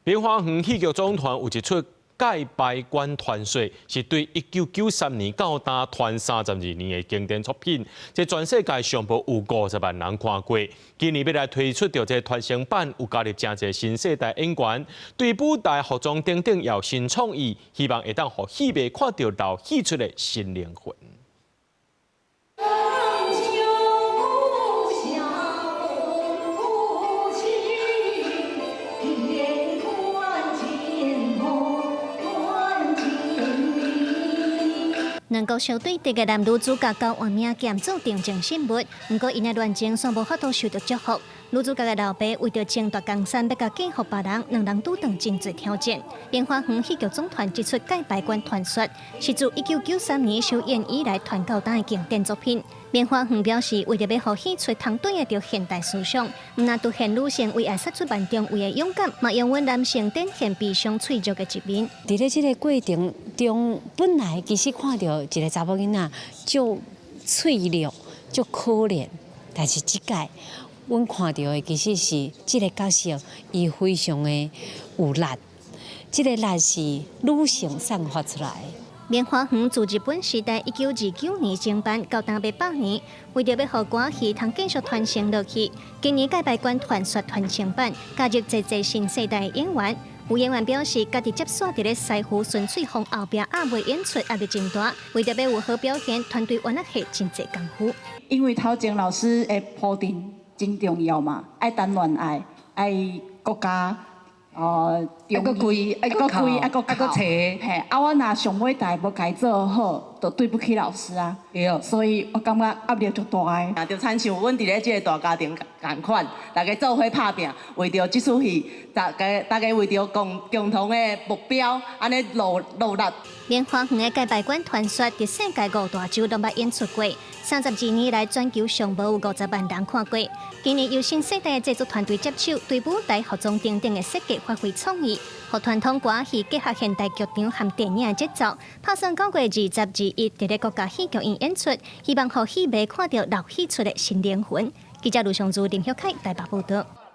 明華園戲劇總團有一齣蓋白關傳說，是對1993年到今傳32年的經典作品。這全世界上無有50萬人看過。今年欲來推出著這傳承版，有加入誠濟新世代演員，對舞台服裝等等有新創意，希望會當予戲迷看著老戲出的新靈魂。兩國相對敵的男女主角交換名劍做定情信物，毋過𪜶的戀情煞無法度受著祝福。女主角的老爸為著爭奪江山，欲共嫁予別人，兩人拄著真濟挑戰。明華園戲劇總團這齣蓋白關傳說，是自1993年首演以來傳到今的經典作品。明華園表示，為著欲予戲出通對會著現代思想，毋但凸顯女性為愛殺出萬重圍的勇敢，嘛容允男性展現悲傷脆弱的一面。佇咧這个過程中，本來其實看著一个查某囡仔足脆弱、足可憐，但是這擺阮看著的其實是這个角色，伊非常的有力，這个力是女性散發出來的。明華園自日本時代1929年創辦，到今欲100年，為著欲予歌戲通繼續傳承落去，今年蓋白關傳說傳承版加入濟濟新世代演員。有演員表示，家己接續佇咧師傅孫翠鳳後壁壓尾演出壓力真大，為著欲有好表現，團隊原來下真濟功夫。因為頭前老師的鋪墊真重要嘛，愛談戀愛，愛國家。哦，愛閣跪，愛閣跪，愛閣愛閣揣，嘿，啊，我若上尾台無共伊做好，就對不起老師啊。對。所以我感覺壓力足大的。就親像阮佇咧這个大家庭仝款，大家做伙拍拚，為著這齣戲，大家大家為著共共同的目標，按呢努努力。明華園的蓋白關傳說，佇世界五大洲攏捌演出過，32年來全球上無有50萬人看過。今年由新世代的製作團隊接手，對舞台服裝等等的設計發揮創意，予傳統歌戲結合現代劇場和電影的節奏，拍算9月20、21佇咧國家戲劇院演出，希望予戲迷看著老戲出的新靈魂。記者盧尚如、林旭凱台北報導。